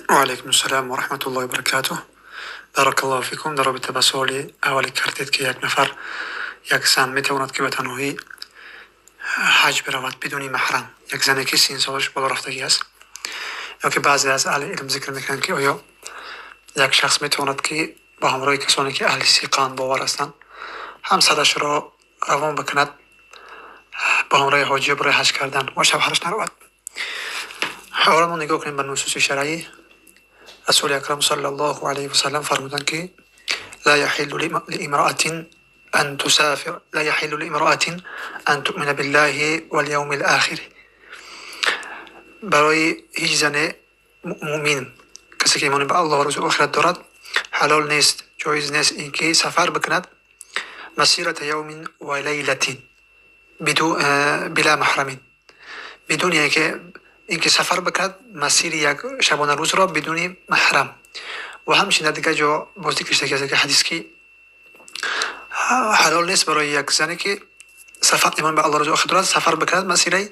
Ва алайкум ассалом ва раҳматуллоҳи ва баракатуҳ. Баракаллоҳу фикум. Дар робита ба суоли аввале кардед, ки як нафар, як зан метавонад, ки ба танҳоӣ ҳаҷ биравад бидуни маҳрам, як зане, ки 30 солаш боло рафтагӣ аст, ё ки баъзе аз аҳли илм зикр мекунанд, ки оё як шахс метавонад, ки бо ҳамроҳи касоне, ки аҳли сиқаанд, бовар ҳастанд, ҳамсарашро равон бикунад бо ҳамроҳи ҳоҷия барои ҳаҷ кардан ва шавҳараш наравад. Ҳоло мо нигоҳ кунем ба нусуси шаръӣ. Расули акрам саллаллоҳу алайҳи васаллам фармуданд, ки ла яҳиллу лиимраатин ан тусафир, ла яҳиллу лиимраатин ан туъмина биллаҳи вал явмил охир. Барои ҳеҷ зане муъмин, касе ки имони ба Аллоҳ ва рӯзи охират дорад, ҳалол нест, ҷоиз нест ин ки сафар бикунад масирата явмин ва лайлатин била маҳрамин, бидуни ин ки сафар бикунад масири як шабона рӯзро бидуни маҳрам. Ва ҳамчунин дар дигар ҷо боз зикр шуда ки ҳадис, ки ҳалол нест барои як зане, ки сафар, имон ба Аллоҳ, рӯзи охират дорад, сафар бикунад масираи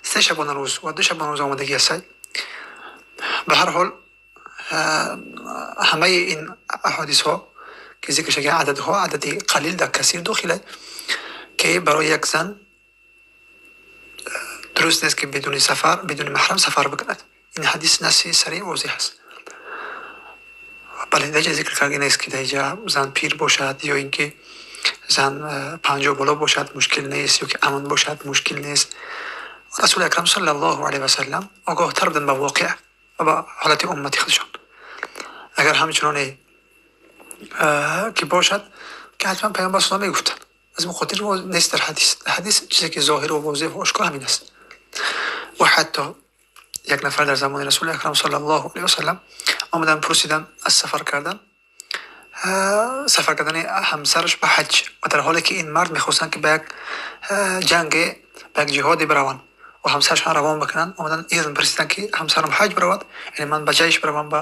3 шабона рӯз ва 2 шабона рӯз омадагӣ аст. Ба ҳар ҳол, ҳамаи ин аҳодисҳо, ки зикр шуда, ададҳо, адади қалил дар касир дохиле, ки барои як зан дуруст нест, ки бидуни сафар, бидуни маҳрам сафар бикунад. Ин ҳадис наси сариҳ, возеҳ аст. Бале, дар ҷа зикр карда нест, ки дар ҷа зан пир бошад ё ин ки зан 50 боло бошад, мушкил нест, ё ки амн бошад, мушкил нест. Расули акрам саллаллоҳу алайҳи васаллам огоҳтар буданд ба воқеа ва ба ҳолати уммати худшон. Агар ҳамчуноне ки бошад, ки ҳатман Паёмбар саллаллоҳу мегуфтанд. Аз ин хотир нест дар ҳадис. Дар ҳадис чизе ки зоҳир ва возеҳ ва ошкор ҳамин аст. Ва ҳатто як нафар дар замони Расули акрам саллаллоҳу алайҳи васаллам омадан, пурсидан аз сафар кардан, сафар кардани ҳамсараш ба ҳаҷ, ва дар ҳоле ки ин мард мехостанд, ки ба як ҷанге, ба як ҷиҳоде бираванд ва ҳамсарашон равон бикунанд, омадан изн пурсиданд, ки ҳамсарам ҳаҷ биравад, яъне ман ба ҷайш биравам, ба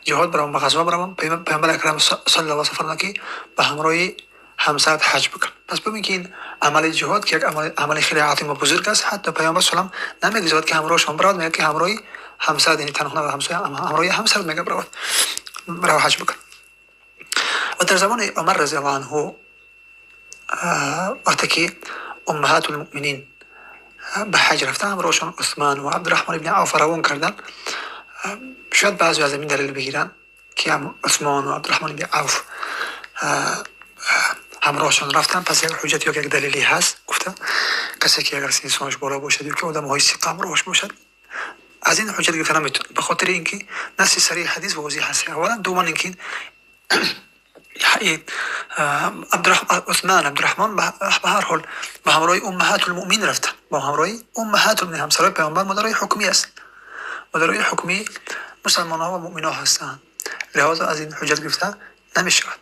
ҷиҳод биравам, ба ғазва биравам. Паёмбари акрам саллаллоҳу алайҳи васаллам фармуданд, ки ба ҳамроҳи ҳамсарат ҳаҷ бикун. Пас бибин, ки ин амали ҷиҳод, ки як амали хеле азим ва бузург аст, ҳатто Паёмбар саллам намегузорад, ки ҳамроҳашон биравад, мегӯяд, ки ҳамроҳи ҳамсарат, яъне танҳо на ҳамсоя, ҳамроҳи ҳамсарат мега биравад, бирав, ҳаҷ бикун. Ва дар замони Умар разияллоҳу анҳу, вақте ки уммаҳатул муъминин ба ҳаҷ рафтан, ҳамроҳашон Усман ва Абдураҳмон ибни Авф равон кардан, шояд баъзе аз ин далел бигиранд, ки ҳам Усмон ва Абдураҳмон ибни Авф ҳамроҳашон рафтан, пас як ҳуҷҷат ё як далеле ҳаст гуфта, касе ки агар синсонаш боло бошад ё ки одамҳои сиқа ҳамроҳаш бошад, аз ин ҳуҷҷат гирифта наметавонад, ба хотири ин ки наси сариҳи ҳадис возеҳ ҳаст аввалан, дуввуман ин ки Усман, Абдураҳмон ба ҳар ҳол ба ҳамроҳи уммаҳатул муъмин рафтанд, бо ҳамроҳи уммаҳатул муъмин, ҳамсарои Паёмбар, модарои ҳукмӣ аст, модарои ҳукмии мусалмонҳо ва муъминҳо ҳастанд. Лиҳозо аз ин ҳуҷҷат гирифта намешавад.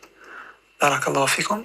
Баракаллоҳу фикум.